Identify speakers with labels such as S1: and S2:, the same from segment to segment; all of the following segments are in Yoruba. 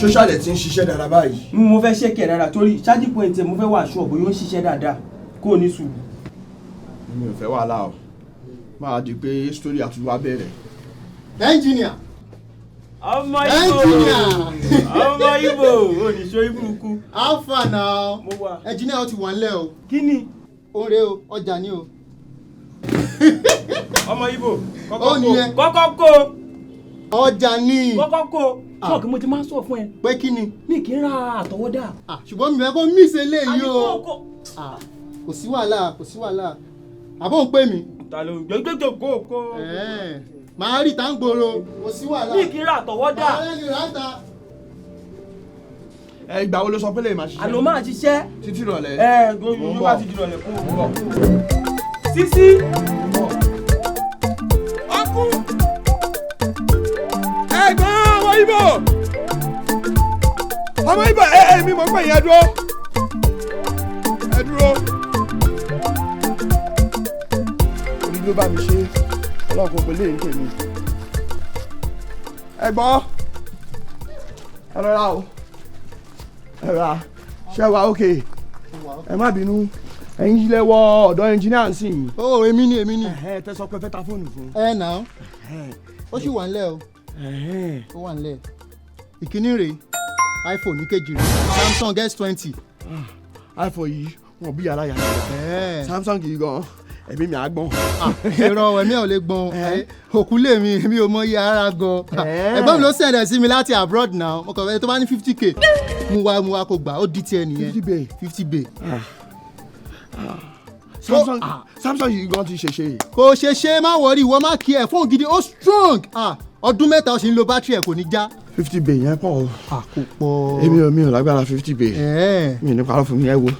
S1: Social ẹ̀ ti ń ṣiṣẹ́ dáadáa báyìí?
S2: Mo fẹ́ check ẹ̀ dáadáa torí charging point ẹ̀, mo fẹ́ wà sure bóyá ó ń ṣiṣẹ́ dáadáa. Kó o ní sùúrù.
S1: Mi ò fẹ́ wàhálà o, máa di pé story àtúwá bẹ̀rẹ̀.
S3: Engineer.
S2: Ọmọ Ibo.
S3: Engineer.
S2: Ọmọ Ibo, oníṣó ibùkún.
S3: How far now?
S2: Mo wà.
S3: Engineer, ó ti wà nílẹ̀ o.
S2: Kí ni?
S3: Oore o, ọjà ni o.
S2: Ọmọ Ibo.
S3: Ó
S2: Kọ́kọ́ kó.
S3: nìyẹn.
S2: Kọ́kọ́ kó.
S3: Ọjà ni.
S2: Kọ́kọ́ kó. Sọ kí mo ti máa ń sọ fún ẹ.
S3: Pé kí ni?
S2: Mi kì í ra àtọwọ́dá.
S3: Ah, ṣùgbọ́n mi fẹ́ kó miss eléyìí o.
S2: Kó.
S3: Ah, kò sí wàhálà, kò sí wàhálà. Àbọ̀ ń pè mí.
S2: Ta ló gbẹgbẹgbẹ kó kó?
S3: Ẹ̀ẹ́n, màá rí tá ń gbòòrò, kò sí wàhálà.
S2: Mi kì í ra àtọwọ́dá.
S3: Màá rẹ́ni ráńtà.
S1: Ẹ ìgbà wo ló sọ pé lè máa ṣiṣẹ́?
S2: Àlọ́ máa ṣiṣẹ́.
S1: Títí ìrọ̀lẹ́.
S2: Ẹ
S1: Mo ń
S2: gbogbo
S1: bọ̀.
S2: bá ti di ìrọ̀lẹ́ kó.
S1: Mo ń bọ̀.
S2: Sísí.
S1: Ọkú. Ẹ̀gbọ́n, ọmọ Ibo. Ọmọ Ibo, ẹ ẹ mi mọ̀ pé ìyẹn dúró. Ẹ dúró. Orí ló bá mi ṣe. Ọlọ́run kò pèlè ń tèmi. Ẹ̀gbọ́n. Ẹ rọra o. Ẹ rọra. Ṣé wa ókè? Ẹ má bínú. Ẹ̀yin ilé wọ ọ̀dọ̀ engineer ń sìn yìí.
S3: Ó, èmi ni, èmi ni.
S1: Ẹ tẹ sọ pé fẹ́ ta fóònù fún.
S3: Ẹ nà ó. Ó sì wà nílẹ̀ o. Ó wà nílẹ̀. Ìkíní rèé, iPhone ìkejì rèé, Samsung S20.
S1: iPhone yìí, wọn bí yàrá yàrá.
S3: Ẹ̀ẹ́.
S1: Samsung yìí gan, ẹ̀mí mi á gbọ́n.
S3: Irọ́, ẹ̀mí ò lè gbọ́n. Òkú lè mi, èmi ò mọ iye ara gan. Ẹ̀gbọ́n mi ló send ẹ̀ sí mi láti abroad now. Mo kàn fẹ́ tó bá ní 50K, mú wá, mú wá kó gbà, ó di tiẹ̀ nìyẹn.
S1: 50 bay.
S3: 50 bay.
S1: Samsung, Samsung yìí gan ti ṣe ṣe.
S3: Kò ṣe ṣe, má worry, ìwọ má kí ẹ, fóònù gidi, ó strong. Ah, ọdún 3 ó sì ń lo bátìrì ẹ̀, kò ní já.
S1: 50 bay yẹn pọ̀ o.
S3: Ah, kò pọ̀.
S1: Èmi ò lágbára 50 bay. Mi ò ní parọ́ fún mi, ẹ wo.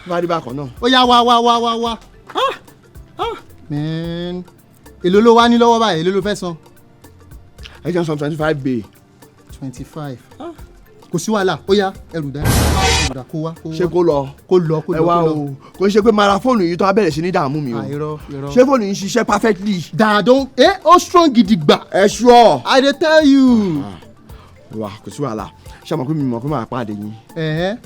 S1: Bá rí bákan náà.
S3: Ó yá, wá wá wá wá wá. Ah ah man, èló ló wá ní lọ́wọ́ báyìí? Èló ló fẹ́ san?
S1: Ẹ jẹ́ san 25 bay.
S3: 25, kò sí wàhálà. Ó yá, ẹrù dá, ẹrù dá, kó wá, kó wá.
S1: Ṣé kó lọ?
S3: Kó lọ, kó lọ.
S1: Ẹ wá
S3: Kó lọ.
S1: o, kò ń ṣe pé màá ra fóònù yìí tó á bẹ̀rẹ̀ sí ní dààmú mi o.
S3: Ah, irọ́, irọ́.
S1: Ṣé fóònù yìí ń ṣiṣẹ́ perfectly?
S3: Dàdó ẹ, ó strong gidi gbà.
S1: Ẹ ṣúọ̀.
S3: I dey tell you.
S1: Wà kò sí wàhálà. Ṣé àmọ́ pé mi mọ̀ pé màá pàdé yín?
S3: Ẹ̀hẹ́.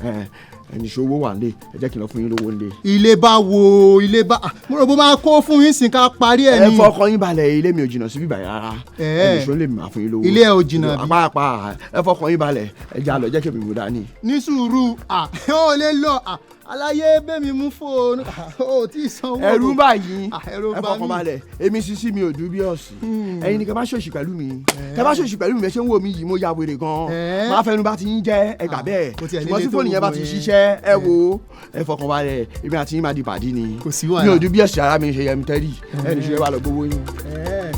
S1: Ẹni ṣe owó wà nílé, ẹ jẹ́ kí n lọ fún yín lówó nílé.
S3: Ilé bá wo ilé bá? Ah, mo rò bó máa kó fún yín sìn ká parí ẹ̀
S1: Ẹ
S3: ni.
S1: fọkàn yín balẹ̀, ilé mi ò jìnnà síbí báyìí rárá. Ẹni ṣó lè máa fún yín lówó.
S3: Ilé ẹ ò jìnnà bí?
S1: Apá ẹ fọkàn yín balẹ̀, ẹ já lọ, jẹ́ kí èmi mú dání.
S3: Ní sùúrù, ah, ó lè lọ. Ah, aláyé bẹ́mi mú fóònù. Ah, ó tí ì sanwó.
S1: Ẹ̀rù ń bà yín.
S3: Ah, ẹ̀rù
S1: Ẹ
S3: bà
S1: fọkàn
S3: mí.
S1: balẹ̀, èmi sísí mi ò dùn bí ọ̀sìn. Ẹ̀yin ni kẹ́ bá ṣòṣì pẹ̀lú mi. Kẹ́ bá ṣòṣì pẹ̀lú mi, bẹ́ẹ̀ ṣe ń wò mí yìí, mo ya wèrè gan. Máa fẹnu bá ti ń jẹ́, ẹ gbà bẹ́ẹ̀.
S3: Kò tiẹ̀
S1: Ṣùgbọ́n
S3: nílé
S1: tí
S3: tó
S1: fóònù yẹn bá
S3: gbogbo
S1: ti
S3: yẹn.
S1: ṣiṣẹ́, ẹ wo, ẹ fọkàn balẹ̀, èmi àti yín máa di pàdí ni.
S3: Kò sí wàhálà.
S1: Mi ò dùn bí ọ̀sìn, ara mi ṣe yẹmi tẹ́lì. Ẹni ṣe wà lọ gbowó yín.
S3: Ẹ̀ẹ́.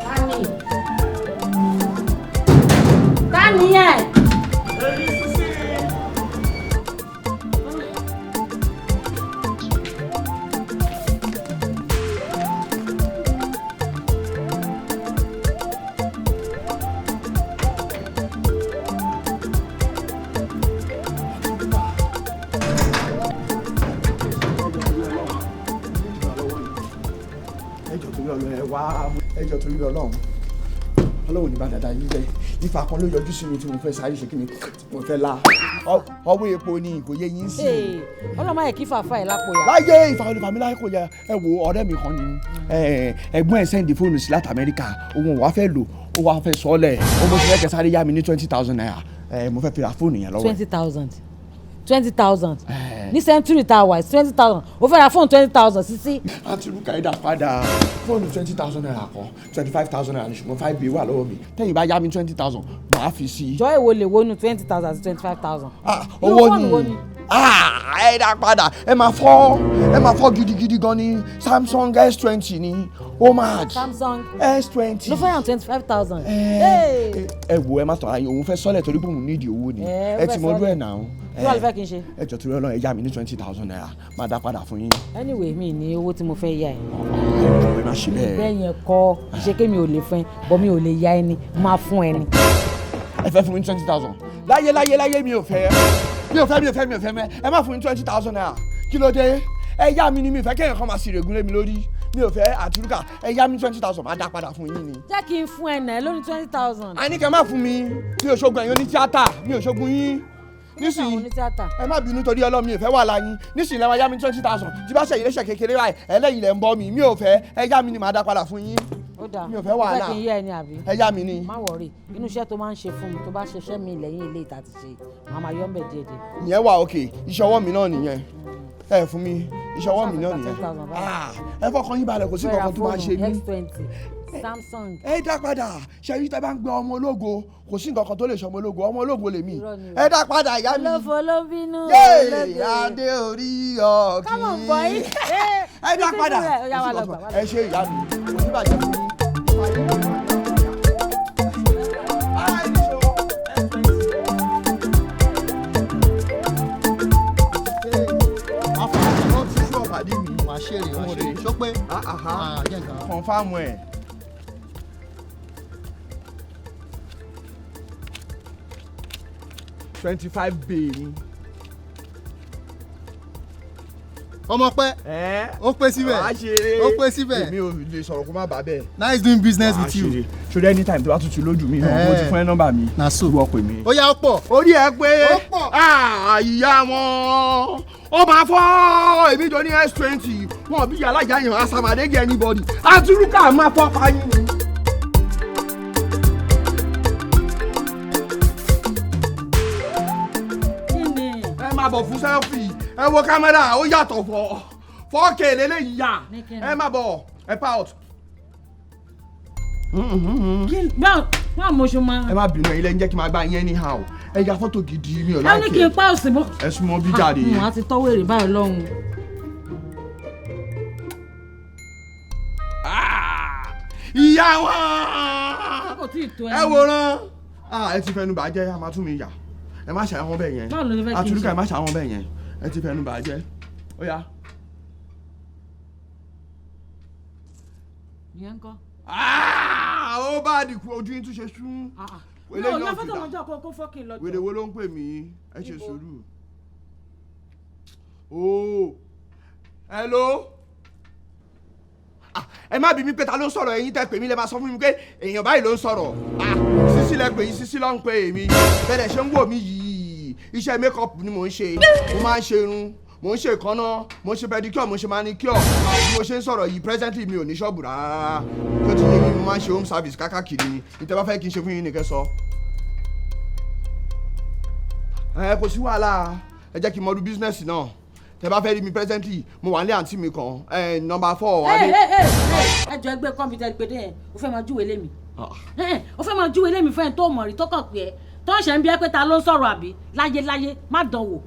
S4: Tani? Tani ẹ?
S2: Èmi sísí.
S1: Ẹ jọ̀ọ́, torí Ọlọ́run, ẹ wá, ẹ jọ̀ọ́, torí Ọlọ́run, Ọlọ́run ní bá dàda yín jẹ́. Ifá kan ló yọjú sí mi tí mo fẹ́ sáré ṣe kí ni, tí mo fẹ́ la ọwọ́ epo ni, kò yé yín sí.
S4: Ọlọ́mọ yẹ kí fàáfà ẹ̀ lápò yá.
S1: Láyé, ìfà olùfà mi láyé, kò yẹ. Ẹ wo, ọ̀rẹ́ mi kan ni, ẹ̀gbọ́n ẹ̀ send fóònù sí láti Amẹ́ríkà, òun ò wá fẹ́ lò, ó wá fẹ́ sọ́ọ̀lẹ̀ ó. Mo ṣe fẹ́ kẹ́ sáré yá mi ní ₦20,000, mo fẹ́ fi ra fóònù yẹn lọ́wọ́ ẹ̀.
S4: 20,000, 20,000 ní century tá a wà, 20,000, o fẹ́ ra fóònù 20,000 sísí?
S1: Àǹtí Rukaida, padà fóònù ₦20,000 kan, ₦25,000 ní, ṣùgbọ́n five bay wà lọ́wọ́ mi. Tẹ́yìn bá yá mi 20,000, màá fi sí i.
S4: Jọ, èwo lè wónú 20,000 àti 25,000?
S1: Ah,
S4: Irú
S1: owó
S4: fóònù wo
S1: ni.
S4: ni?
S1: Ah, ẹ dá padà, ẹ máa fọ́, ẹ máa fọ́ gidigidi gan ni. Samsung S20 ni, ó máa
S4: Samsung
S1: S20.
S4: ló fẹ́ ràn 25,000?
S1: Ẹ wo, ẹ má tọ̀ ayé, òun fẹ́ sọ́lẹ̀ torí bóun nídìí owó ni.
S4: Ẹ, ó
S1: Ẹ ti
S4: fẹ́
S1: mọ ọdún
S4: sọ́lẹ̀.
S1: ẹ̀ náà.
S4: Kí wàá lè fẹ́ kí n ṣe?
S1: Ẹ jọ̀ọ́, torí Ọlọ́run, ẹ yá mi ní ₦20,000, máa dá padà fún yín.
S4: Anyway, mi ní owó tí mo fẹ́ yá ẹ.
S1: Ẹ jọ̀ọ́, ẹ má ṣe bẹ́ẹ̀.
S4: Bẹ́ẹ̀ yẹn kọ́ ṣe kémi ò lè fún ẹ bọ́, mi ò lè yá ẹni, máa fún ẹ ni.
S1: Ẹ fẹ́ fún mi ní 20,000? Láyé láyé láyé, mi ò fẹ́, mi ò fẹ́, mi ò fẹ́, mi ò fẹ́ mẹ́. Ẹ má fún mi ₦20,000, kí ló dé? Ẹ yá mi ni, mi ò fẹ́ kéèyàn kan máa sì règùn lé mi lórí. Mi ò fẹ́ àtúrúkà. Ẹ yá mi 20,000, máa dá padà fún yín ni.
S4: Jẹ́ kí n fún ẹ nà ẹ lóní 20,000.
S1: A ní kẹ́ má fún mi. Mi ò ṣoògùn ẹ̀yin oní tíátà, mi ò ṣoògùn yín.
S4: Àwọn
S1: Nísìnyí
S4: onítíátà.
S1: ẹ má bínú torí Ọlọ́run, mi ò fẹ́ wàhálà yín. Nísìnyí lẹ́wọ̀n yá mi 20,000, tí bá ṣe ìrẹsẹ̀ kékeré báyìí ẹlẹ́yìn lẹ̀ ń bọ́ mi. Mi ò fẹ́, ẹ yá mi ni màá dá padà fún yín.
S4: Ó dáa.
S1: Mi ò fẹ́ wàhálà.
S4: Ó fẹ́ kí n yé ẹ ní àbí?
S1: Ẹ yá mi ni.
S4: Má worry, inú iṣẹ́ tó máa ń ṣe fún mi, tó bá ṣiṣẹ́ mi lẹ́yìn ilé ìta ti ṣe, màá máa yọ́ ń bẹ̀ díẹ̀ díẹ̀.
S1: Ìyẹn wà òkè, iṣẹ́ ọwọ́ mi náà nìyẹn. Ẹ fún mi, iṣẹ́ ọwọ́ mi náà nìyẹn.
S4: 10,000 báyìí.
S1: Ah, ẹ fọkàn yín balẹ̀, kò sí
S4: Fẹ́ ra
S1: kankan tó máa ṣe
S4: fóònù
S1: mí.
S4: X20 Samsung.
S1: Ẹ dá padà. Ṣe yí tẹ bá ń gbé ọmọ ológo, kò sí nǹkan kan tó lè ṣe ọmọ ológo, ọmọ ológo lèmi.
S4: Irọ́ ni o.
S1: Ẹ dá padà, ìyá mi.
S4: Olófo ló bínú.
S1: Yéè,
S4: ológo.
S1: adé orí ọ̀kì.
S4: Come on, boy.
S1: Ẹ dá padà.
S4: Ó yá, wá lọ gbà, wá lọ.
S1: Ẹ ṣe ìyá mi, kò ní bàjẹ́ fún yín. Ah, ẹ ṣe o. Ó ti sú ọ̀pàdé mi.
S3: Wàá ṣeré, wàá ṣeré, ṣó pé
S1: Ah, ah, ah.
S3: ah, jẹ́ nǹkan.
S1: Confirm ẹ̀. 25 bay ni.
S3: Ọmọ pẹ́, ó pé síbẹ̀,
S1: Wàá ṣeré.
S3: ó pé síbẹ̀.
S1: Èmi ò lè sọ̀rọ̀ kó má bàa bẹ́ẹ̀.
S3: Nice doing business with you.
S1: Ṣorí anytime tó bá tutù lójú mi náà, mo ti fún ẹ nọ́mbà mi.
S3: Na so.
S1: Ìwọ pè mí.
S3: Ó yá, ó pọ̀.
S1: Orí ẹ pé.
S3: Ó pọ̀.
S1: Ah, ìyá wọn ó máa fọ́ èmi jọ ní S20 wọn bí alájà yẹn asamadé anybody àtúrúkà máa fọ́ pa yín ni.
S4: Kí ni?
S1: Ẹ máa bọ̀ fún selfie, ẹ wo kámẹ́rà, ó yàtọ̀ fọ́ 4K lélẹ́yìí yà.
S4: Ní kíni?
S1: Ẹ máa bọ̀, ẹ pa out.
S4: Kí báwo báwo mo ṣe máa.
S1: Ẹ má bínú, ẹ̀yin lẹ́yìn jẹ́ kí n máa gbá yín anyhow. Ẹ ya fọ́tò gidi, mi ò
S4: Ẹ ní kí
S1: láìkẹ́.
S4: n pa òsì mọ́.
S1: Ẹ súnmọ́ bí jáde.
S4: Mo á ti tọ́wọ́ èrè báyìí lọ́hùn.
S1: Ah! Ìyá wọn
S4: Kò tí ì tó ẹ.
S1: ẹ wòran. Ah, ẹ ti fẹnu bàjẹ́, a máa tún mi yà. Ẹ má ṣe àwọn bẹ́ẹ̀ yẹn.
S4: Báwo ló ṣe fẹ́ kí n ṣe?
S1: Àtúrúkà, ẹ má ṣe àwọn bẹ́ẹ̀ yẹn, ẹ ti fẹnu bàjẹ́, ó yá.
S4: Ìyẹn ń kọ́.
S1: Ah, ó bá àdìkú ojú yín tún ṣe sún.
S4: Mi
S1: Eléyìí
S4: ò
S1: náà
S4: yá
S1: ti
S4: fọ́tò
S1: dà.
S4: mọ́jọ́ kó kó fọ́kìn lọ́jọ́.
S1: Wèrè wo ló ń pè mí? Ẹ ṣe
S4: Ibo?
S1: sùúrù. Ooo, hello. Ah, ẹ má bí mi pé ta ló ń sọ̀rọ̀. Ẹ̀yin tẹ́ pè mí lẹ́ máa sọ fún mi pé èèyàn báyìí ló ń sọ̀rọ̀. Ah, sísí lẹ pè yín, sísí ló ń pè èmi. Bẹ́ẹ̀ ṣe ń wò mí yìí, iṣẹ́ makeup ni mò ń ṣe. Mo máa ń ṣe irun, mò ń ṣe ìkànnà, mò ń ṣe pedicure, mò ń ṣe manicure. Bí mo ṣe ń sọ̀rọ̀ yìí presently, mi ò ní ṣọ́ọ̀bù rárá tó ti yé mi. Mo máa ń ṣe home service kákàkiri ni. Ìtẹ́ bá fẹ́ kí n ṣe fún yín nìkẹ́ sọ. Ẹ kò sí wàhálà, ẹ jẹ́ kí n mọ ọdún business náà. Tẹ́ bá fẹ́ rí mi presently, mo wà ní àǹtí mi kan, ẹ nọ́mbà 4.
S4: Ẹ ẹ ẹ ẹ jọ, ẹgbẹ́ kọ́mpútà gbèdé yẹn, o fẹ́ máa júwèé lé mi. Ẹ o fẹ́ máa júwèé lé mi fún ẹ tó mọ̀ rí tó kàn pé ẹ tó ń ṣe ń bí ẹ pé ta ló ń sọ̀rọ̀ àbí? Láyé láyé, má dán wò,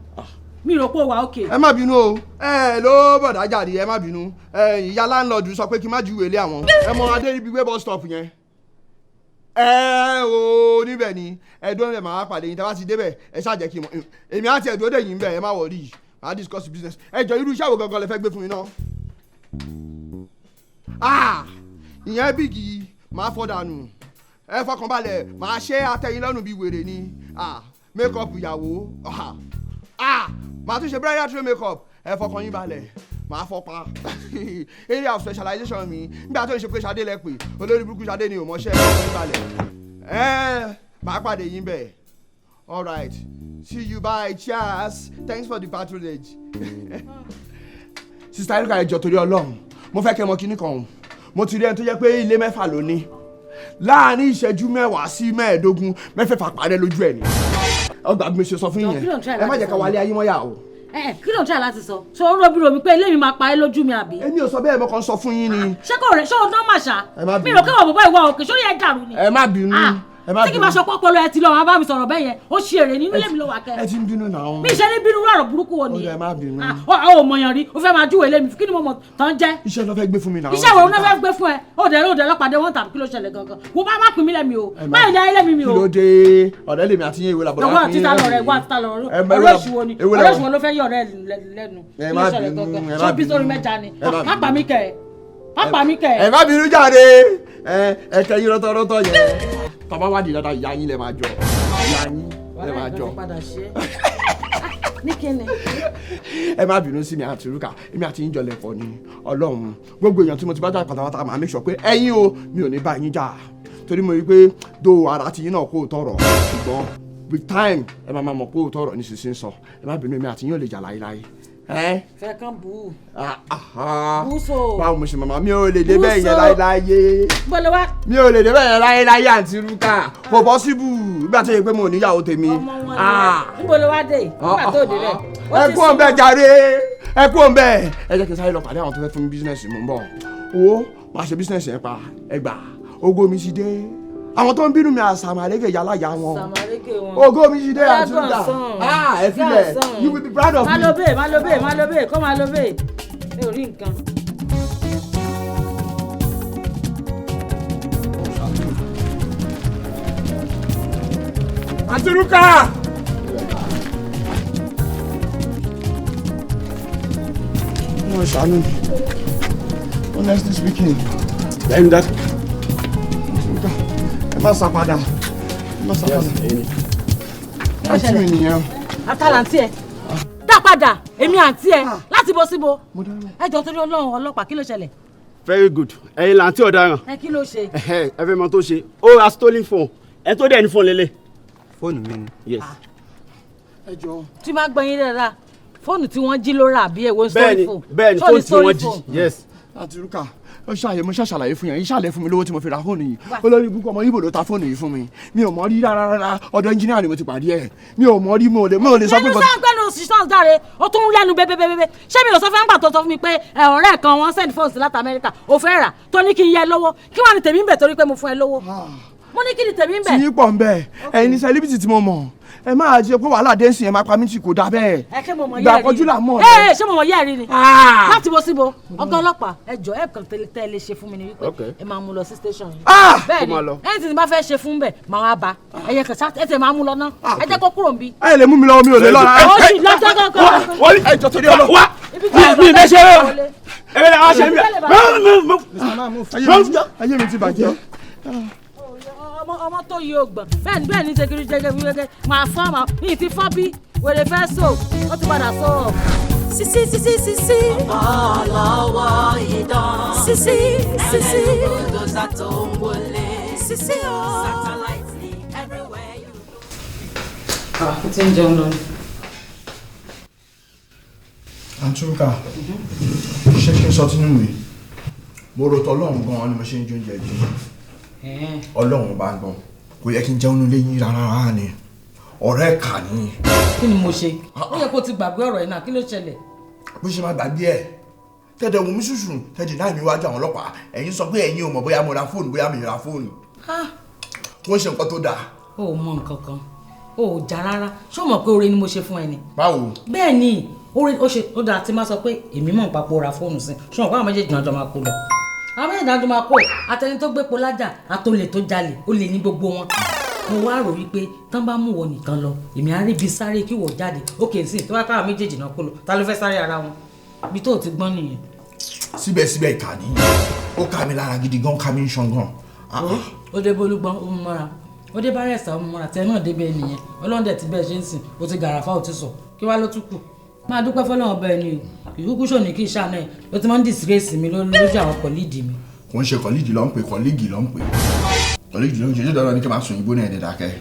S4: mi rò pé o wà ókè.
S1: Ẹ má bínú o, ẹ ló bọ̀dá jáde, ẹ má bínú. Ẹ ìyá láńlọ́ọ̀dù sọ pé kí n má júwèé lé àwọn. Ẹ mọ Adéríbigbé bus stop yẹn, ẹ o níbẹ̀ ni ẹ dúró níbẹ̀, màá pàdé yín. Tá a bá ti débẹ̀, ẹ ṣáà jẹ́ kí n mọ̀. Èmi á ti ẹ̀ dúró dè yín bẹ̀, ẹ má worry, màá discuss business. Ẹ jọ, irú iṣẹ́ wo gangan lẹ fẹ́ gbé fún mi náà? Ah, ìyẹn bíìgì máa fọ́ dànù. Ẹ fọkànbalẹ̀, máa ṣe àtẹ̀yìn lọ́rùn bíi wèrè ni. Ah, make up ìyàwó, ah, ah, màá tún ṣe bridal tray make up. Ẹ fọkàn yín balẹ̀, màá fọpa area of specialization mi. Nígbà tó ń ṣe pé Ṣadé lẹ pè, olórí burúkú Ṣadé ni ò mọṣẹ́. Ẹ fọkàn yín balẹ̀, ẹ máa pàdé yín bẹ́ẹ̀. All right, see you, bye, cheers, thanks for the patronage. Sister Erika, ẹ jọ̀ọ́, torí Ọlọ́run, mo fẹ́ kẹ́ mọ̀ kinní kan o. Mo ti rí ẹni tó jẹ́ pé ilé mẹ́fà ló ní, láàárín ìṣẹ́jú 10 sí 15, mẹ́fẹ̀ẹ̀fà parẹ́ lójú ẹ̀ ni. Ọgbà bí mo ṣe sọ fún yín
S4: Jọ̀ọ́, kí ló ń
S1: yẹn,
S4: try
S1: ẹ má
S4: láti
S1: jẹ́ ká
S4: sọ?
S1: wálé ayé mọ́yà o.
S4: Ẹ ẹ, kí ló ń try láti sọ? Ṣé o ń robi romi pé ilé mi máa pa ẹ́ lójú mi àbí?
S1: Èmi ò sọ bẹ́ẹ̀, mo kàn sọ fún yín ni.
S4: Ṣé kò rẹ̀ ṣé o nọ́mà ṣá?
S1: Ẹ má
S4: Mi
S1: bínú.
S4: rò kéwàá bàbá ìwà òkè sórí ẹ̀ dàrú ni.
S1: Ẹ má bínú.
S4: Ah,
S1: Ẹ má
S4: tí kì bá
S1: bínú.
S4: ṣe pọ́pọ́lọ ẹ ti lọ, wọn bá mi sọ̀rọ̀ bẹ́ẹ̀ yẹn, ó ṣe èrè nínú ilé mi ló wà kẹ́.
S1: Ẹ ti ń bínú náà.
S4: Mi ṣe ní bínú, rọrọ̀ burúkú wo
S1: Ó
S4: nìyẹn?
S1: dẹ̀, ẹ má bínú.
S4: Ah, ó ò mọ̀yàn rí, ó fẹ́ máa júwèé lé mi, kí ni mo mọ̀ tán jẹ́?
S1: Iṣẹ́ ló fẹ́ gbé fún mi náà.
S4: Iṣẹ́ wo ló fẹ́ gbé fún ẹ? Ó dẹ̀ ó dẹ̀ lọ́pàdé wọn tàbí kí ló ṣẹlẹ̀ gangan? Wo bá má pín mí lẹ́mi o.
S1: Ẹ má-
S4: Má ilé ayé lẹ́mi mi
S1: Kí
S4: o.
S1: ló dé? Ọ̀rẹ́ lèmi àti yín, ìwé làbọ̀dá.
S4: Lọ́wọ́ àti ta lọ̀rẹ́, wá àti ta lọ̀rẹ́.
S1: Ẹ má-
S4: Ọ̀rẹ́ òṣìwò ni,
S1: ewé
S4: ọ̀rẹ́
S1: làbọ̀-
S4: òṣìwò ló fẹ́ yí ọ̀rẹ́ lẹ́nu.
S1: Ẹ
S4: Kí
S1: má
S4: ló ṣẹlẹ̀
S1: bínú,
S4: gangan?
S1: ẹ
S4: Ṣé
S1: má
S4: o bí sórí
S1: bínú.
S4: mẹ́ja ni?
S1: Ẹ má
S4: Má pa mí kẹ́ ẹ, má pa mí kẹ́ ẹ.
S1: Ẹ má bínú jáde, ẹ ẹ kẹyìn rọtọrọtọ yẹn. Tọ́ba wádìí dáadáa, ìyá yín lẹ máa jọ, ìyá yín lẹ máa jọ.
S4: Wàhálà ìgbà ti padà ṣe é. Ní kíni.
S1: Ẹ má bínú sí mi àti Rúkà, èmi àti yín jọ lẹ̀pọ̀ ni Ọlọ́run. Gbogbo èèyàn tí mo ti bá jà pátápátá màá make sure pé ẹ̀yin o, mi ò ní bá yín jà. Torí mo rí i pé do ara ti yín náà kó tọrọ, ṣùgbọ́n with time ẹ máa mọ̀ pé òótọ́ ọ̀rọ̀ nísinsìnyí sọ. Ẹ má bínú, èmi àti yín ò lè jà láéláé.
S4: Fẹ́ kán bù ú. Bù so.
S1: Báwo mo ṣe màmá mi ò lè dé bẹ́ẹ̀ yẹn láéláé.
S4: Bọ́lá wá.
S1: Mi ò lè dé bẹ́ẹ̀ yẹn láéláé àǹtí Rúkà. Kò possible nígbà tó yẹ pé mo ò níyàwó tèmi.
S4: Ọmọ wọn ni níbo ló wá dé yìí nígbà tó dé bẹ́ẹ̀.
S1: Ẹ kú òǹbẹ jàre, ẹ kú òǹbẹ. Ẹ jẹ́ kí n sáré lọ pàdé àwọn tó fẹ́ fún mi bísínẹ́sì, mò ń bọ̀. Owó máa ṣe bísínẹ́sì yẹn pa ẹgbà. Ògo mi ti dé. Àwọn tó ń bínú mi àsàmàlégè yálà yá wọn. Ògo mi ti dé àǹtí Rúkà. Ẹ filẹ̀, you will be proud of me.
S4: Má lọ bẹ́ẹ̀, má lọ bẹ́ẹ̀, má lọ bẹ́ẹ̀, kọ́ má lọ bẹ́ẹ̀. Mi ò rí nǹkan.
S1: Àǹtí Rúkà. Wọ́n ṣàánú mi. Honestly speaking.
S2: Lẹ́yìn dá.
S1: Ẹ má sá padà. Ẹ má sá padà. Àǹtí mi nìyẹn.
S4: Àtàlà àǹtí ẹ. Dá padà, èmi àǹtí ẹ láti bo síbo. Ẹ jọ torí Ọlọ́run ọlọ́pàá, kí ló ṣẹlẹ̀?
S5: Very good. Ẹ̀yin làǹtí ọ̀daràn.
S4: Ẹ kí ló ṣe?
S5: Ẹ fẹ́ mọ tó ṣe. Ó ra stolen phone. Ẹ tó dẹ̀ ní phone lélẹ̀.
S2: Fóònù mi ni.
S5: Yes.
S1: Ẹ jọ.
S4: Tí máa gbọ́ yín dáadáa, fóònù tí wọ́n jí ló rà bí èwo story phone.
S5: Bẹ́ẹ̀ni, fóònù tí wọ́n jí. Yes.
S1: Àǹtí Rúkà, ó ṣàyẹ̀ mo ṣàṣàlàyé fún yẹn, ìṣàlẹ̀ fún mi lówó tí mo fi ra fóònù yìí. Olórí ibùkún ọmọ Ìgbò ló ta fóònù yìí fún mi. Mi ò mọ̀ rí rárá rárá, ọ̀dọ̀ ẹnjíníà ni mo ti pàdé ẹ̀. Mi ò mọ̀ rí, mi ò lè sọ pé.
S4: Lẹ́nu sáà gbẹ́nu òṣìṣẹ́ jáde, ó tún lẹ́nu bébébébé. Ṣé mi ò sọ fún àgbà tó sọ fún mi pé ọ̀rẹ́ kan wọ́n send phone sí láti Amẹ́ríkà, ó fẹ́ rà tó ní kí n yẹ lówó. Kí wàá ní tèmi ń bẹ̀ torí pé mo fún ẹ lówó? Mo ní kí ni tèmi ń bẹ̀.
S1: Tí yín pọ̀ ń bẹ̀, ẹ̀yin ní celebrity tí mo mọ̀. Ẹ máa jẹ pé wàhálà dé sí ẹ máa pa mí tí kò dáa bẹ́ẹ̀.
S4: Ẹ ṣé mo mọ̀
S1: Ìgbà
S4: yẹ́ rí
S1: àkọ́jú là mọ̀.
S4: Ẹ ṣé mo mọ̀ yẹ́ rí ni. Láti bo síbo, ọ̀gá ọlọ́pàá ẹ jọ ẹ kàn tẹ́ ẹ lè ṣe fún mi ni wípé ẹ máa mú lọ sí station yìí. Bẹ́ẹ̀ ni ẹni tí n bá fẹ́ ṣe fún bẹ̀ máa wá bá ẹyẹ kàn ṣá ẹ tẹ̀ máa mú lọ ná ẹ jẹ́ kó kúrò níbí.
S1: Ẹ lè mú mi lọ, mi ò lè lọ.
S4: Ó sì lọ́jọ́ kankan.
S1: Wọ́n ẹ jọ torí ọlọ́.
S5: Wá mi bẹ ṣe é. Ẹ bẹ lè ṣe mí.
S1: Ayé mi ti bàjẹ́.
S4: Ọmọ tó yí ògbọ̀n bẹ́ẹ̀ ni ṣe kiri jẹjẹ wíwẹ́gẹ́ máa fọ́ máa ní ti fọ́ bí wèrè fẹ́ so ó ti padà so ọ̀.
S6: Sisi sisi sisi. Ọlọ́wọ́ idán. Sisi sisi. Ẹlẹ́nu tó ń wọlé. Sisi o. Satellite ni everywhere you go.
S4: Ó ti ń jẹun lọ ni.
S1: Àǹtí Rúkà, ṣé kí n sọ tínú mi? Mo rò tọ́lọ́run gan-an ni mo ṣe ń jẹ oúnjẹ yìí. Ọlọ́run bá ń gbọ́n kò yẹ kí n jẹun nílé yín rárá rárá ni ọ̀rẹ́ kà ní.
S4: Kí ni mo ṣe? Ó yẹ kó ti gbàgbé ọ̀rọ̀ yìí náà, kí ló ṣẹlẹ̀?
S1: Bó ṣe máa gbàgbé ẹ̀ tẹ̀dẹ̀ wò mí ṣùṣù tẹ̀dẹ̀ náà mi wájú àwọn ọlọ́pàá, ẹ̀yin sọ pé ẹ̀yin ò mọ̀ bóyá mo ra fóònù bóyá mi ra fóònù. Kò ń ṣe nǹkan tó dáa.
S4: O ò mọ nǹkan kan, o ò já rárá, ṣé o mọ̀ pé oore ni mo ṣe fún ẹ ni?
S1: Báwo?
S4: Bẹ́ẹ̀ ni oore ó ṣe ó dáa tí máa sọ pé èmi mọ̀ nípa pé o ra fóònù sí, ṣé o mọ̀ pé àwọn méjèèjì náà jọ máa kó lọ? Àwọn méjèèjì náà jọ máa kó àtẹni tó gbépo lájà àtolè tó jalè ó lè ní gbogbo wọn. Mo wá rò wípé tán bá mú wọn nìkan lọ èmi á rí ibi sáré kí wọ́n jáde ó kè é sí tó bá káwọn méjèèjì náà kó lọ ta ló fẹ́ sáré ara wọn ibi tó ti gbọ́n nìyẹn.
S1: Síbẹ̀síbẹ̀ ìkà ni ó ká mi lára gidi gan, ká mi ń ṣan gan.
S4: Ó dé Bólúgbọ́n ó mú mọ́ra, ó dé Bárẹ̀sà ó mú mọ́ra, tẹ náà débẹ̀ nìyẹn. Ọlọ́run dẹ̀ ti bẹ́ẹ̀ ṣe ń sìn, ó ti gàràfà ó ti sọ kí wá ló tún kù. Máa dúpẹ́ fọlọ́run ọba ẹni o, ìkúkú ṣòní kí ìṣàánú ẹ̀ ló ti máa ń disgrace mi lójú àwọn kọ̀líìdì mi.
S1: Kò ń ṣe kọ̀líìdì ló ń pè, kọ̀líìgì ló ń pè, kọ̀líìgì ló ń ṣe, ṣé dandan ni kí n máa sùn ìbò náà ẹ̀dẹ̀ dákẹ́.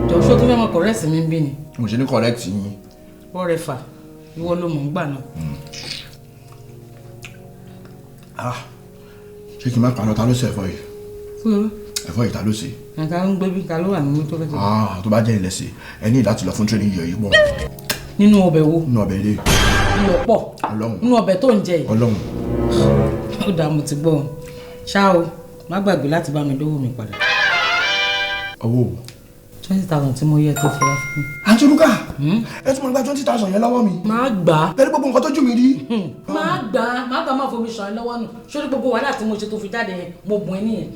S4: Jọ̀ọ́ ṣó tún fẹ́ mọ correct mi ń bí ni.
S1: Mo ṣe ní correct yín.
S4: Bọ́ọ̀rẹ́ fà ìwọ ló mọ̀ ń gbà náà.
S1: Ṣé kí n má parọ́, ta ló ṣe ẹ̀fọ́ yìí? Ẹ̀fọ́ yìí ta ló ṣe?
S4: Nǹkan ń gbé bí ta ló wà nínú tó fẹ́ jẹ.
S1: Tó bá jẹ́ ilẹ̀ sí ẹ ní láti lọ fún training yọ̀ yìí pọ̀.
S4: Nínú ọbẹ̀ wo?
S1: Nínú ọbẹ̀ ilé.
S4: Iyọ̀ pọ̀.
S1: Ọlọ́run.
S4: Nínú ọbẹ̀ tó ń jẹ yìí.
S1: Ọlọ́run.
S4: Ó dáa, mo ti gbọ́ ọ. Ṣá o, má gbàgbé láti bá mi dówó mi padà.
S1: Owó o?
S4: 20,000 tí mo yẹ tó fi wá fún mi.
S1: Àǹtí Rúkà, ẹ tún mọ̀ nípa 20,000 yẹn lọ́wọ́ mi.
S4: Má gbà á.
S1: Pẹ̀lú gbogbo nǹkan tójú mi rí.
S4: Má gbà á, má gbà á, má fomi ṣàn ẹ́ lọ́wọ́ nù. Sórí gbogbo wàhálà tí mo ṣe tó fi jáde yẹn, mo bùn ẹ́ nìyẹn.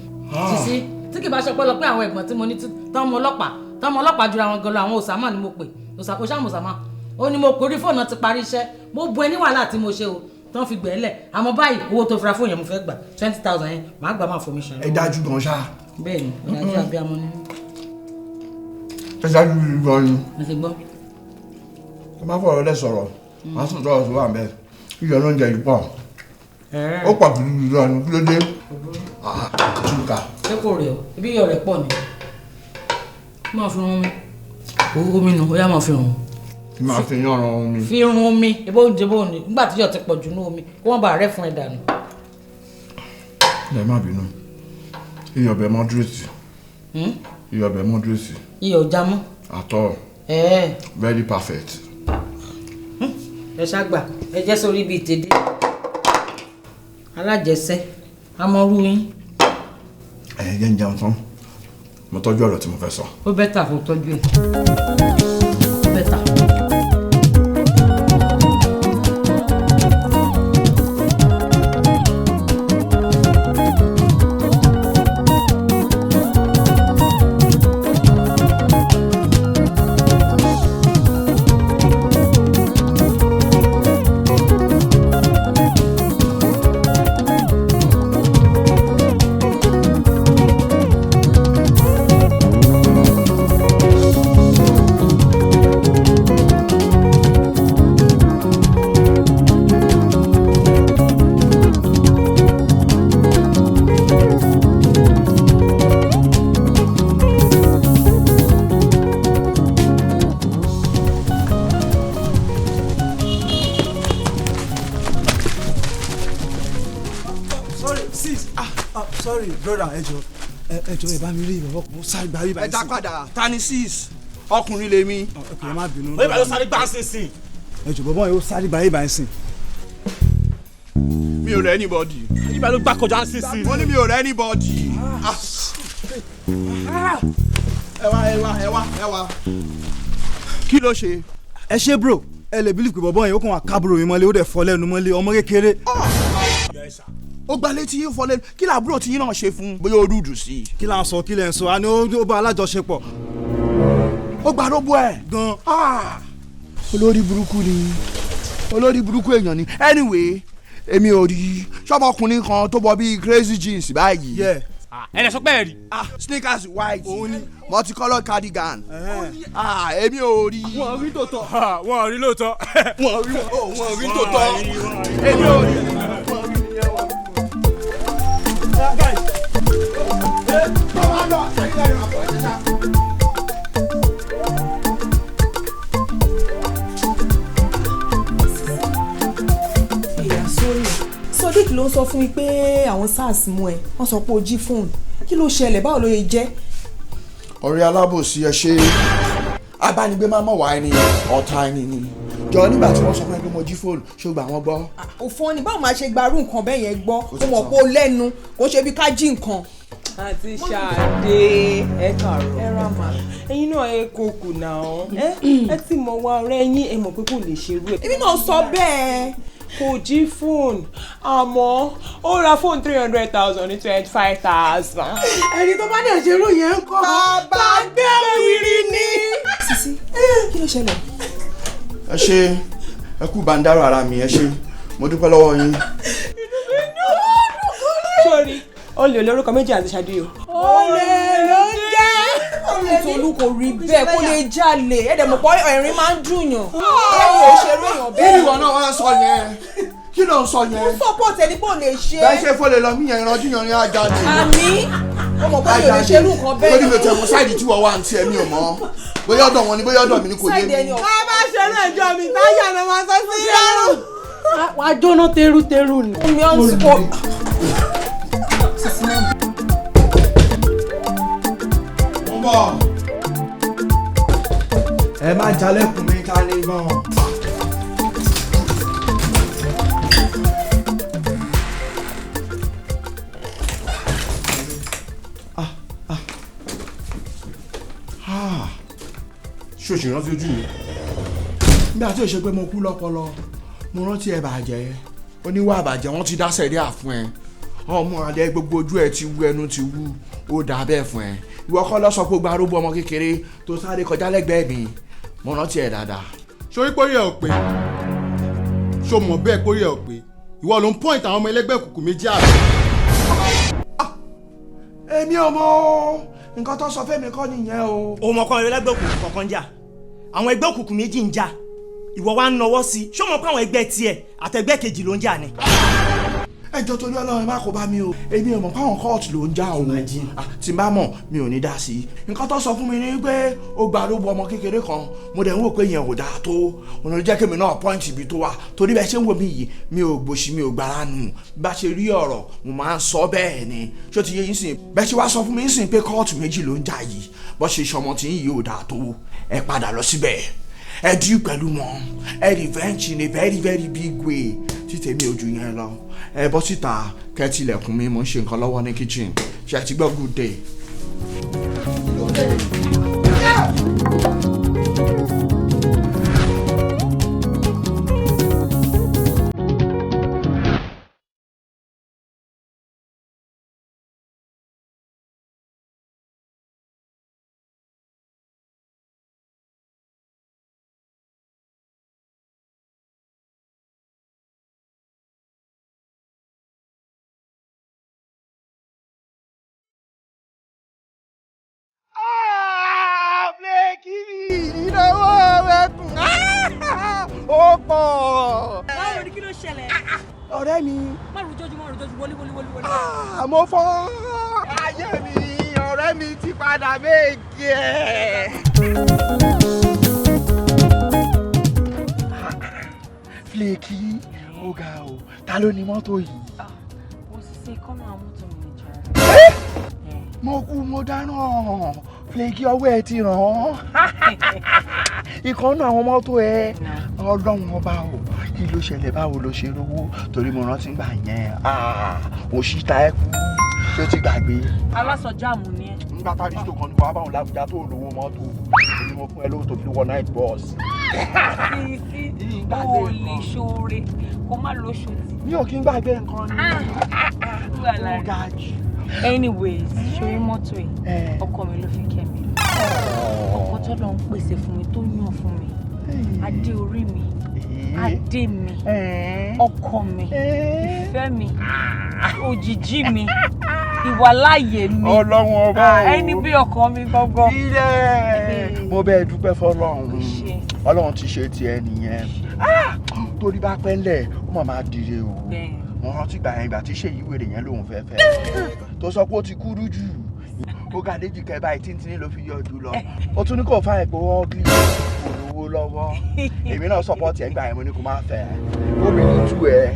S4: Sisi, tí kì bá ṣe pẹ́lọpẹ́ àwọn ẹ̀gbọ́n tí mo ní tán mọ ọlọ́pàá jura wọn gan lọ, àwọn Osama ni mo pè. Osama. Ó ní mo pè orí fóònù ti parí iṣẹ́. Mo bùn ẹ́ ní wàhálà tí mo ṣe o. Tán fi gbẹ̀ẹ́lẹ̀. Àmọ́ báyìí owó tó fira fóònù yẹn mo fẹ́ gbà 20,000 yẹn, má gbà má fomi ṣàn ẹ́ lọ́wọ́.
S1: Ẹ dájú gan ṣá.
S4: Bẹ́ẹ̀ni, ọ̀dájú abiyamọ ni.
S1: Ẹ dájú gan ni.
S4: Mo ti gbọ́.
S1: Tó bá fọ̀rọ̀ lẹ́ sọ̀rọ̀, màá sùn tọrọ tó wà ń bẹ̀. Iyọ̀ ló ń jẹ yìí pọ̀. Ó pọ̀ jù lọ ní, kí ló dé? Túkà.
S4: Ṣé kò rẹ̀ ọ́? Ibi iyọ̀ rẹ̀ pọ̀ ni. Máa fi rún mi. Owó mi nù, ó yá máa fi rún.
S1: Kí máa fi yán ran omi.
S4: Fi rún omi, ebó oúnjẹ bó ni. Nígbà tí iyọ̀ ti pọ̀ jù ní omi, kó wọ́n bá rẹ̀ fún ẹ dànù.
S1: Ẹ má bínú. Iyọ̀ bẹ̀ moderate. Iyọ̀ bẹ̀ moderate.
S4: Iyọ̀ ò já mọ́.
S1: At all. Very perfect.
S4: Ẹ ṣàgbà, ẹ jẹ́ sórí ibi ìtẹ̀dé. Alájẹsẹ́, amọ̀rú yín.
S1: Ẹ jẹ́ ń jẹun tán. Mo tọ́jú ọ̀rọ̀ tí mo fẹ́ sọ.
S4: Ó better kó tọ́jú ẹ̀. Ó better.
S7: Sorry sis, ah ah, sorry brother, ẹ jọ̀ọ́, ẹ jọ̀ọ́, ẹ bá mi rí ìbọ̀bọ̀ kò sáré gba bíbá.
S1: Ẹ dá padà, ta ni sis? Ọkùnrin lèmi.
S7: Ok, ẹ má bínú.
S5: Oye, bàbá sáré gbá sínsìn.
S7: Ẹ jọ̀ọ́, bọ̀bọ̀ yóò sáré gba bíbá sìn.
S1: Mi ò rẹ́ anybody.
S5: Ibà ló gbá kọjá sínsìn.
S1: Mo ní mi ò rẹ́ anybody. Ẹ wá, ẹ wá, ẹ wá, ẹ wá. Kí ló ṣe?
S7: Ẹ ṣé bro, ẹ lè believe pé bọ̀bọ̀ yẹn ó kàn wá kábúrò mi mọ́lé, ó dẹ̀ fọ́ lẹ́nu mọ́lé, ọmọ kékeré.
S1: Ó gba létí yín fọ́ lẹ́nu, kí làbúrò tí yín náà ṣe fún un? Bóyá ó rúdù sí i.
S7: Kí là ń sọ, kí lẹ̀ ń sọ, a ní ó bá alájọṣepọ̀.
S1: Ó gba róbó ẹ̀.
S7: Gan.
S1: Olórí burúkú ni, olórí burúkú èèyàn ni. Anyway, èmi ò rí ṣọ́mọkùnrin kan tó bọ bíi crazy jeans báyìí.
S5: Ẹ lè sọ pé ẹ rí.
S1: Sneakers white, multicolour cardigan. Èmi ò rí.
S5: Wọ́n rí tòótọ́. Wọ́n rí lóòótọ́.
S1: Wọ́n rí tòótọ́. Èmi ò rí.
S8: Ìyá sórí Sodiq ló ń sọ fún mi pé àwọn SARS mú ẹ, wọ́n sọ pé o jí fóònù. Kí ló ṣẹlẹ̀? Báwo ló yẹ jẹ́?
S1: Ọ̀rẹ́ alábòsí, ẹ ṣe abánigbé máa mọ̀ wá ẹni ọ̀tá ẹni ni. Jọ, nígbà tí wọ́n sọ fún ẹ pé mo jí fóònù, ṣó gbà wọ́n gbọ́?
S8: Òfò ni, báwo máa ṣe gbarú nǹkan bẹ́ẹ̀ yẹn gbọ́? Ó mọ̀ pé ó lẹ́nu, kò ṣe bí ká jí nǹkan.
S9: Àǹtí Ṣadé, ẹ kàárọ̀.
S8: Ẹ ra mà.
S9: Ẹ̀yin náà ẹ kò kùnà ọ́. Ẹ ti mọ̀ wá ọ̀rẹ́ yín, ẹ mọ̀ pé kò lè ṣerú ẹ̀.
S8: Èmi náà sọ bẹ́ẹ̀.
S9: Kò jí fóònù, àmọ́ ó ra fóònù 300,000 ní 25,000.
S8: Ẹni tó bá dẹ̀ ṣerú yẹn ń kọ́. Bàbá gbé wiri ni. Sisi, kí ló ṣẹlẹ̀?
S1: Ẹ ṣe, ẹ kú bàǹdàrò ara mi, ẹ ṣe, mo dúpẹ́ lọ́wọ́ yín.
S9: Sórí olè olórúkọ méjì àti Ṣadé o.
S8: Olè ló ń jẹ́. Tolú kò rí bẹ́ẹ̀, kó lè jalè, ẹ dẹ̀ mọ̀ pé ẹ̀rín máa ń dùn yàn. Ẹ kò ṣerú èèyàn
S1: Kí
S8: bẹ́ẹ̀.
S1: ni ìwọ náà wá ń sọ yẹn? Kí ló ń sọ yẹn?
S8: Ó support ẹni pé ò lè ṣe.
S1: Bẹ́ẹ̀ ṣe fọlẹ̀ lọ mí yẹn, ìrànjú yẹn ní ajá ni.
S8: Àmì, ó mọ̀ pé mi ò lè ṣerú nǹkan bẹ́ẹ̀.
S1: Lórí mi ò tẹ̀ mọ́ sáìdì tí wọ́n wà ní tiẹ̀, mi ò mọ̀. Bóyá ọ̀dọ̀ wọn ni, bóyá ọ̀dọ̀ mi ni, kò yé
S8: Sáìdì
S1: mi.
S8: ẹni ọ̀fọ̀.
S9: Bá ṣe náà jọ mi táyà náà máa sọ sí lọ́rùn.
S4: Wàá jóná teruteru ni.
S8: Omi ọ̀ ń sọ.
S1: Mo ń bọ̀. Ẹ má jalẹ̀kùn mi, ká lè gan. Ṣé o ṣì rántí ojú mi? Nígbà tí o ṣe pé mo kú lọ́pọlọ, mo rántí ẹ bàjẹ́. Oníwà àbàjẹ́, wọ́n ti dá sẹ̀ríà fún ẹ. Ọmọ adé, gbogbo ojú ẹ ti wú, ẹnu ti wú, ó dà bẹ́ẹ̀ fún ẹ. Ìwọ kọ́ lọ sọ pé ó gba arúgbó ọmọ kékeré tó sáré kọjá lẹ́gbẹ̀ẹ́ mi. Mo rántí ẹ dáadáa.
S3: Sórí pórí ẹ ò pé, ṣó mọ̀ bẹ́ẹ̀ pórí ẹ ò pé? Ìwọ ló ń point àwọn ọmọ ẹlẹ́gbẹ́ òkùnkùn méjì àbí?
S1: Èmi ò mọ̀ o, nǹkan tó sọ fẹ́mi kọ́ nìyẹn o.
S5: O mọ̀ kọ́ ẹlẹ́gbẹ́ òkùnkùn kankan jà. Àwọn ẹgbẹ́ òkùnkùn méjì ń jà. Ìwọ wa ń nọwọ́ sí i, ṣé o mọ̀ pé àwọn ẹgbẹ́ tiẹ̀ àtẹgbẹ́ kejì ló ń jà ni?
S1: Ẹ jọ̀ọ́, torí Ọlọ́run, ẹ má kó bá mi o. Èmi ò mọ̀ káwọn kóòtù ló ń já o. Tí n bá mọ̀, mi ò ní dá sí i. Nǹkan tó sọ fún mi ni pé ó gba ló bu ọmọ kékeré kan. Mo dẹ̀ ń wò pé yẹn ò dáa tó, òun ló jẹ́ kémi náà point ibi tó wà, torí bẹ́ẹ̀ ṣe ń wò mí yìí, mi ò gbòṣì, mi ò gbára nù. Bá ṣe rí ọ̀rọ̀, mo máa ń sọ bẹ́ẹ̀ ni. Ṣó ti yé yín sìn? Bẹ́ẹ̀ ṣe wá sọ fún mi sìn pé kóòtù méjì ló ń jà yìí, bó ṣe ṣọmọ tí yìí ò dáa tó. Ẹ padà lọ síbẹ̀, ẹ deal pẹ̀lú wọn, ẹ revenge in a very very big way. Tí tèmi ojú yẹn lọ, ẹ bọ́ síta, kẹ́ tilẹ̀kùn mi, mo ń ṣe nǹkan lọ́wọ́ ní kitchen. Ṣe ti gbọ́? Good day. Ìnáwó ẹkùn ó pọ̀.
S4: Báwo ni? Kí ló ṣẹlẹ̀?
S1: Ọ̀rẹ́ mi.
S4: Má rújọ́jú, má rújọ́jú, wọlé, wọlé, wọlé, wọlé.
S1: Mo fọ́ ayé mi, ọ̀rẹ́ mi ti padà méje ẹ̀. Flaky, ó ga o, ta ló ní mọ́tò yìí?
S4: Mo sì ṣe kọ́nà àwọn mọ́tò mi nìjà.
S1: Mo kú, mo dáná. Flaky, ọwọ́ ẹ ti ràn án ìkan náà àwọn mọ́tò ẹ. Ọlọ́run ọba o! Kí ló ṣẹlẹ̀? Báwo ló ṣe rówó? Torí mo rántí gbà yẹn, òṣìṣà ẹ kú, ṣé o ti gbàgbé?
S4: Aláṣọ jáàmù ni ẹ.
S1: Nígbà tá a rí tó kan nípa báwọn làbújá tó lówó mọ́tò, èmi mo fún ẹ lówó tó fi wọ night bus.
S4: Sí sí, o lè ṣoore kó má lo ṣòtì.
S1: Mi ò kí ń gbàgbé nǹkan ni. Ó ga jù.
S4: Anyways, ṣorí mọ́tò yìí, ọkọ mi ló fi kẹ́ mi. Ọkọ tó lọ ń pèsè fún mi, tó yàn fún mi, adé orí mi, adé mi, ọkọ mi, ìfẹ́ mi, òjìjí mi, ìwàláyé mi.
S1: Ọlọ́run ọba o!
S4: Ẹni bí ọkọ mi gangan.
S1: Ilẹ̀ mo bẹ́ẹ̀ dúpẹ́ fọlọ́run. Ọlọ́run ti ṣe tiẹ̀ nìyẹn. Torí bá pẹ́ ńlẹ̀, ó mà máa dire o. Mo rántí gbà yẹn, ìgbà tí ṣèyí wèrè yẹn lòun fẹ́ fẹ́, tó sọ pé ó ti kúrú jù, ó ga léjì kẹ báyìí, tíntínní ló fi yọjú lọ. Ó tún ní kò fáyìn pé wọ́n gírí, kò lówó lọ́wọ́. Èmi náà support ẹ̀ ń gbà yẹn, mo ní kó má fẹ́, obìnrin tú ẹ̀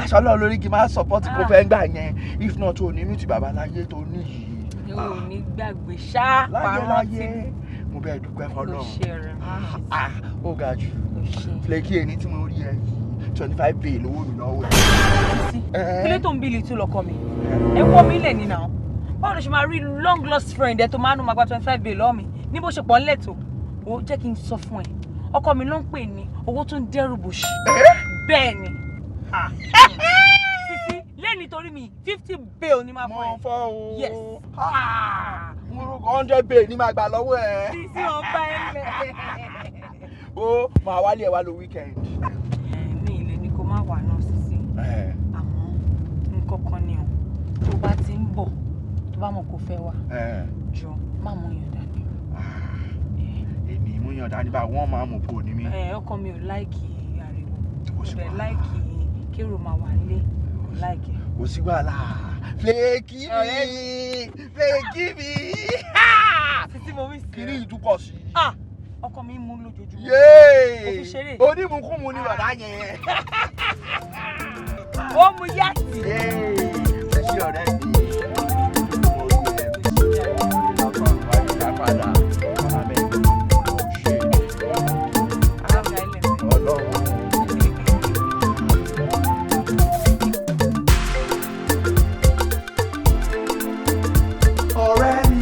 S1: aṣọ náà lórí kí n má support kó fẹ́ ń gbà yẹn. If not, o ní mi ti bàbá láyé tó ní yìí.
S4: O ní gbàgbé ṣá.
S1: Láyé láyé, mo bẹ́ẹ̀ dúpẹ́ fọlọ́run. Ó ga jù. Flaky, ẹni tí mo rí ẹ yìí, 25 bay lówó mi lọ́wọ́
S8: ẹ̀. Kílé tó ń bí little ọkọ mi? Ẹ wọ́ mi lẹ̀ ní náà. Báwo ló ṣe máa rí long lost friend ẹ tó máa ń máa gba 25 bay lọ́wọ́ mi? Ní bó ṣe pọ̀ ńlẹ̀ tó. Ó jẹ́ kí n sọ fún ẹ. Ọkọ mi ló ń pè ní owó tó ń dẹ́rù bòṣì. Bẹ́ẹ̀ ni. Sisi, lẹ́ni torí mi, 50 bail ni máa fún ẹ.
S1: Mo fọ́ o.
S8: Yes.
S1: Mo rò 100 bay ní máa gbà lọ́wọ́ ẹ.
S8: Sisi, ọba ẹ lẹ̀.
S1: Ó máa wálé ẹ wá lo weekend.
S4: Mi ìlẹ̀ ni kò má wà náà, Sisi. Àmọ́ nǹkan kan ni o, tó bá ti ń bọ̀, tó bá mọ̀ kó fẹ́ wá, jọ má mú yàn dání.
S1: Èmi mú yàn dání bá wọ́n máa mú kó ní mi.
S4: Ọkọ mi ò like ariwo, kò dẹ̀ like kérò máa wà nílé, kò like.
S1: Kò sí wàhálà. Flaky mi, Flaky mi.
S8: Sisi, mo miss.
S1: Kiri ìdúkọ̀ sí.
S4: Ọkọ mi ń mú lójoojúmọ́.
S1: Yéé!
S8: Kò fi ṣeré.
S1: Onímùkúmu ni bàbá yẹn.
S8: Ó mu yàtì.
S1: Yéé! Ẹ ṣé, ọ̀rẹ́ mi. Mo rí ẹ lọ́kàn wájú dá padà. Amen. Ó ṣe. Ọlọ́run. Ọ̀rẹ́ mi,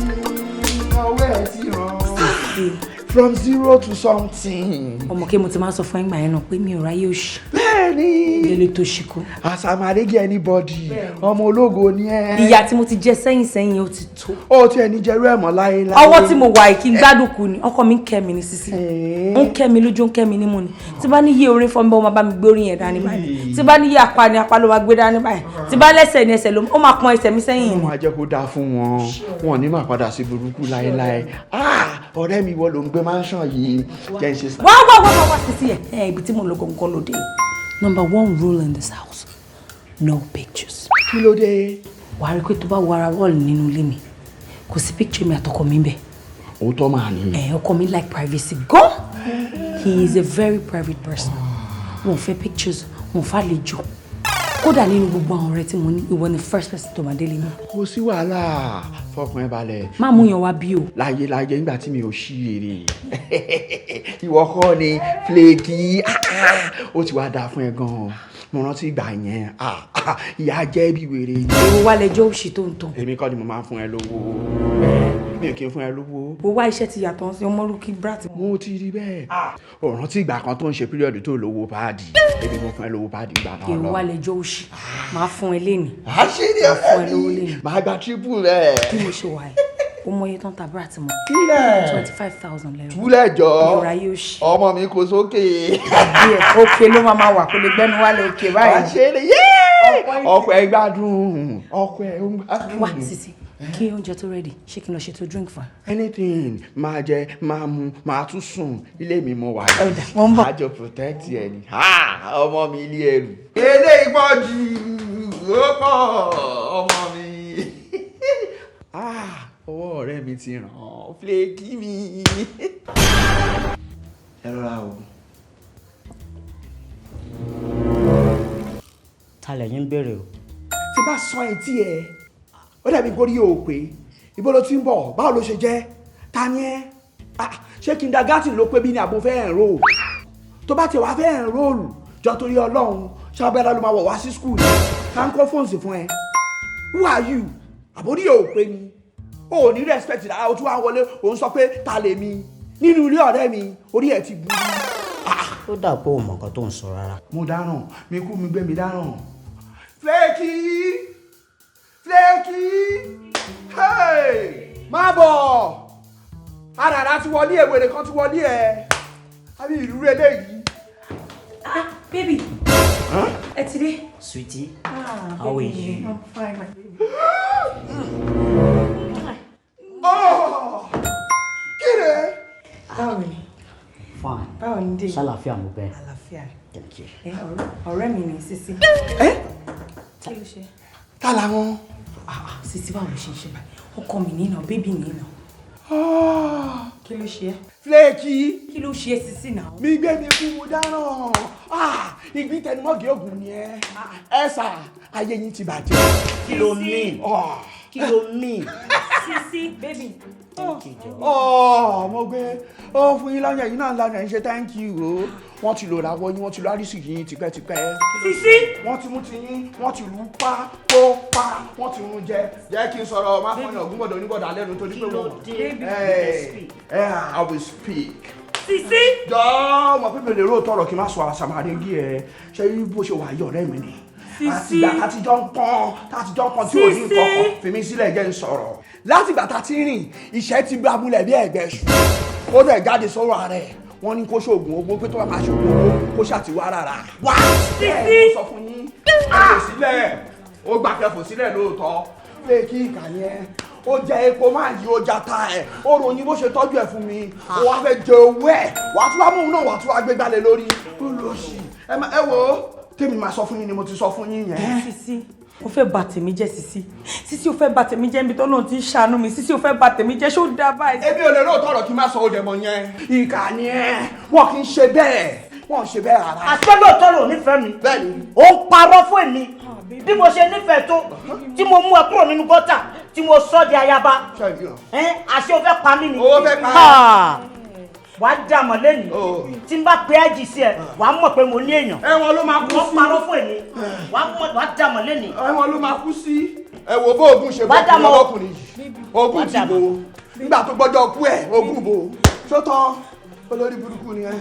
S1: ọwọ́ ẹ̀ ti ràn. From zero to something.
S4: Ọmọ kí mo ti máa ń sọ fún ẹgbàá yẹn náà pé mi ò ráyè òṣì.
S1: Bẹ́ẹ̀ni.
S4: Délé tó ṣíkú.
S1: Àsàmàlégé anybody, ọmọ ológo ni ẹ.
S4: Ìyà tí mo ti jẹ sẹ́yìn sẹ́yìn, ó ti tó.
S1: Ó ti ẹni jẹrú ẹ̀ mọ́ láéláé.
S4: Ọwọ́ tí mo wà yìí, kí n gbádùn kù ni. Ọkọ mi ń kẹ́ mi ní, Sisi. Ó ń kẹ́ mi lójú, ó ń kẹ́ mi nímú ni. Tí bá ní yé orin fún mi, bá máa bá mi gbé orin yẹn dání báyìí. Tí bá ní yé apá ni, apá ló máa gbé dání báyìí. Tí bá lẹ́sẹ̀ ni, ẹsẹ̀ ló ó máa pọn ẹsẹ̀ mi sẹ́yìn ni.
S1: Wọ́n máa jẹ́ kó dáa fún wọn. Wọn ò ní máa padà sí burúkú láéláé. Ah! Ọ̀rẹ́ mi, ìwọ ló ń gbé mansion yìí, jẹ́ ń ṣe sá.
S8: Wá wá wá wá wá, Sisi, ẹ ẹ ibi tí mo lọ gangan lóde.
S4: Number one rule in this house, no pictures.
S1: Kí ló dé?
S4: Wàá rí i pé tó bá wo ara wall nínú ilé mi, kò sí picture mi àtọkọ mi bẹ́ẹ̀.
S1: Òótọ́ máa ní.
S4: Ẹ ọkọ mi like privacy gan. He is a very private person. Wọn ò fẹ́ pictures, wọn ò fẹ́ àlejò. Kódà nínú gbogbo àwọn ọ̀rẹ́ tí mo ní, ìwọ ni first person tó máa délé mi.
S1: Kò sí wàhálà, fọkàn ẹ balẹ̀.
S4: Má mú yàn wá bí o.
S1: Láyé láyé, nígbà tí mi ò ṣí èrè, ìwọ kọ́ ni flaky. Ó ti wá dáa fún ẹ gan-an. Mo rántí ìgbà yẹn, ìyá jẹ́ bí wèrè ni.
S4: Èwo wá lẹjọ́ òṣì tó ń tàn?
S1: Èmi kọ́ ni mo máa ń fún ẹ lówó, mi ò kí ń fún ẹ lówó.
S8: Mo wá iṣẹ́ ti yàtọ̀ sí ọmọlúkí brat.
S1: Mo ti rí bẹ́ẹ̀. Ò rántí ìgbà kan tó ń ṣe period tó lówó pad? Èmi mo fún ẹ lówó pad ìgbà náà
S4: Èwo
S1: lọ.
S4: wá lẹjọ́ òṣì? Máa fún ẹ lénìí.
S1: Àṣírí
S4: Máa fún ẹ
S1: ọ̀rẹ́
S4: lówó
S1: mi,
S4: lénìí.
S1: màá gba triple rẹ̀.
S4: Bí mo ṣe wà ẹ́, ó mọ iye tó ń ta brat mọ́?
S1: Kílẹ̀.
S4: 25,000 lẹ́rọ.
S1: Túlẹ̀ jọ.
S4: Ìrora yóò ṣì.
S1: Ọmọ mi kò sókè.
S8: Òkè ló máa máa wà, kó lè gbẹ́nu wálé òkè báyìí.
S1: Àṣírí yé, ọkọ ẹ gbádùn, ọkọ ẹ ń gbádùn.
S4: Wá Sisi, kí oúnjẹ tó ready, ṣé kí n lọ ṣètò drink fún ẹ?
S1: Anything, máa jẹ, máa mu, máa tún sùn. Ilé mi mo wà.
S8: Mo ń bọ̀.
S1: Àjọ protect ẹ ni. Ha, ọmọ mi, ilé ẹrù. Eléyìí pọ̀ jù, ó pọ̀, ọmọ mi. Ah, ọwọ́ ọ̀rẹ́ mi ti ràn án, flaky mi. Ẹ rọra o.
S5: Ta lẹ̀yin ń béèrè o?
S1: Tí bá sọ etí ẹ, ó dàbí kórí o pé ibo ló ti ń bọ̀, báwo ló ṣe jẹ́, ta ni ẹ? Ah, ṣé kindergarten ló pé bí ní àbò fẹ́ enroll? Tó bá tiẹ̀ wá fẹ́ enroll, jọ torí Ọlọ́run, ṣábẹ́rẹ́ ló máa wọ̀ wá sí school ni ká ń kọ́ fóònù fún ẹ? Who are you? Àbórí ò pé ni o ò ní respect rárá. O tún wá wọlé, o ń sọ pé ta lèmi nínú ilé ọ̀rẹ́ mi. Orí ẹ̀ ti burú.
S5: Ó dà pé o mọ̀ nǹkan tó ń sọ rárá.
S1: Mo dáràn, mi kú, mi gbé, mi dáràn. Flaky, flaky, hey, má bọ̀. Àràrà ti wọlé ẹ̀, wèrè kan ti wọlé ẹ̀, àbí ìrúrú eléyìí.
S8: Ah, baby. Ẹ ti dé.
S5: Sweetie,
S8: Ah,
S5: how are
S8: baby.
S5: you?
S8: I'm fine, my baby.
S1: Oh, kíre.
S8: Báwo ni?
S5: Fine.
S8: Báwo ni dé?
S5: Ṣàlàáfíà mo bẹ́ẹ̀.
S8: Àlàáfíà.
S5: Thank you.
S8: Ẹ ọ̀rẹ́ mi ni Sisi. Kí ló ṣe?
S1: Ta làwọn?
S4: Sisi, báwo ló ṣe ń ṣe báyìí? Ọkọ mi nínà, baby nínà.
S8: Kí ló ṣe ẹ́?
S1: Flaky.
S8: Kí ló ṣe é, Sisi náà?
S1: Mi gbé, mi kú, mo dáràn. Ah, ìgbín tẹnumọ́gì ògùn ni ẹ. Ẹ sà, ayé yín ti bàjẹ́.
S5: Kí ló mean?
S1: Oh.
S5: Kí ló mean?
S8: Sisi, baby.
S1: Ọ̀ mo gbé ó fún yín lọ́yàn yín náà lánàá, ń ṣe thank you o. Wọ́n ti lò ràwọ̀ yín, wọ́n ti lọ àrísì yín tipẹ́tipẹ́.
S8: Sisi.
S1: Wọ́n ti mú ti yín, wọ́n ti lù ú pa kó pa, wọ́n ti rún jẹ. Jẹ́ kí n sọ̀rọ̀, má fún yàn ògúnbọ̀dọ̀ oníbọ̀dà lẹ́nu torí pé wọ́n. Ẹ ẹ, I will speak.
S8: Sisi.
S1: Jọ̀ọ́, mọ̀ pé mi ò lè rò tọrọ kí n má sọ àṣàmàrégí ẹ. Ṣé bó ṣe wà yí, ọ̀rẹ́ mi ni.
S8: Sisi.
S1: Àtìgbà tátijọ́ ń pọ́n, tátijọ́ ń pọ́n tí ò ní
S8: Sisi.
S1: nǹkan kan, fi mí sílẹ̀, jẹ́ ń sọ̀rọ̀. Látìgbà tá a ti rìn, ìṣẹ́ ti bá múlẹ̀ bí ẹ̀gbẹ́ ṣù. Ó dẹ̀ jáde sọ̀rọ̀ ara ẹ̀. Wọ́n ní kó ṣoògùn owó, pé tó bá máa ṣoògùn owó, kó ṣàtiwá rárá. Wá bẹ́ẹ̀, mo sọ fún yín, ẹ fò sílẹ̀, ó gbà kẹ́ fò sílẹ̀ lóòótọ́. Pé kí ìkà yẹn ó jẹ epo máa yí, ó jata ẹ̀, ó ròyìn bó ṣe tọ́jú ẹ̀ fún mi. Ó wá fẹ́ jẹ owó ẹ̀, wàá tún wá mú un náà, wàá tún wá gbé gbálẹ̀ lórí. Ó lọ sí ẹ má- ẹ wo, tèmi máa sọ fún yín ni mo ti sọ fún yín yẹn.
S8: Sisi, o fẹ́ bà tèmi jẹ́. Sisi, Sisi, o fẹ́ bà tèmi jẹ́ níbi tọ́lọ́run ti ń ṣàánú mi. Sisi, o fẹ́ bà tèmi jẹ́, ṣó dáa báyìí?
S1: Èmi ò lè róòtọ́ ọ̀rọ̀ kí n má sọ òde mọ̀ yẹn. Ìkà ni ẹ, wọn kì í ṣe bẹ́ẹ̀, wọn ò ṣe bẹ́ẹ̀ rárá.
S5: Àṣẹ lóòótọ́ ló nífẹ̀ẹ́ mi.
S1: Bẹ́ẹ̀ni.
S5: Ó ń parọ́ fún èmi. Bí mo ṣe nífẹ̀ẹ́ tó, tí mo mú ẹ kúrò nínú gọ́tà, tí mo sọ di ayaba. Ẹ́n, àṣé o fẹ́ pa mí ni?
S1: Owó fẹ́ pa ẹ́.
S5: Ha! Wàá dà mọ̀ lẹ́nu. Tí n bá pe ẹ́jì sí ẹ, wàá mọ̀ pé mo ní èèyàn.
S1: Ẹ̀wọ̀n ló máa kú sí.
S5: Wọ́n parọ́ fún èmi. Wàá mọ̀, wàá dà mọ̀ lẹ́nu.
S1: Ẹ̀wọ̀n ló máa kú sí. Ẹ wo bó ogun ṣe
S5: Wàá dà
S1: bọ̀
S5: mọ̀.
S1: ọkùnrin yìí. Ogun ti bò ó. Nígbà tó gbọ́jọ́ kú ẹ̀, ogun bò ó. Sótán, olórí burúkú ni ẹ.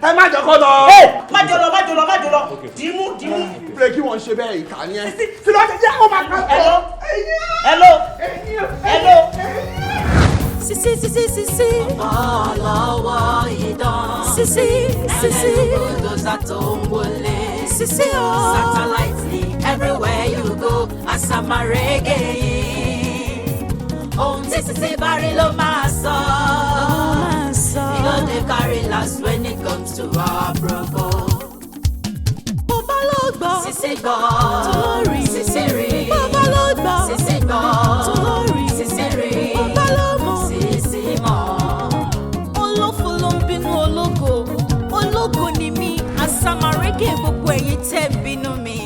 S1: Ẹ má jẹ́ kó lọ.
S5: Ẹ má jọ lọ, má jọ lọ, má jọ lọ. Dìímú, dìímú.
S1: Pé kí wọ́n ṣe bẹ́ẹ̀, ìkà ni ẹ. Kí ló ṣe jẹ́ kó máa pa.
S5: Hello. Hello. Hello.
S6: Sisi, sisi, sisi. Ọlọ́wọ́ idán. Sisi, sisi. Ẹlẹ́nu tó ń wọlé. Sisi o. Satellite ni everywhere you go. Àsàmàrégé yìí. Ohun tí Sisi bá rí ló máa sọ. Sisi gbọ́. Torí Sisi rí. Bàbá ló gbọ́. Sisi gbọ́. Torí Sisi rí. Bàbá ló mọ̀. Sisi mọ̀.
S10: Olófo ló ń bínú ológo, ológo ni mí, àsàmàrégè gbogbo ẹ̀yin tẹ́ ń bínú mi.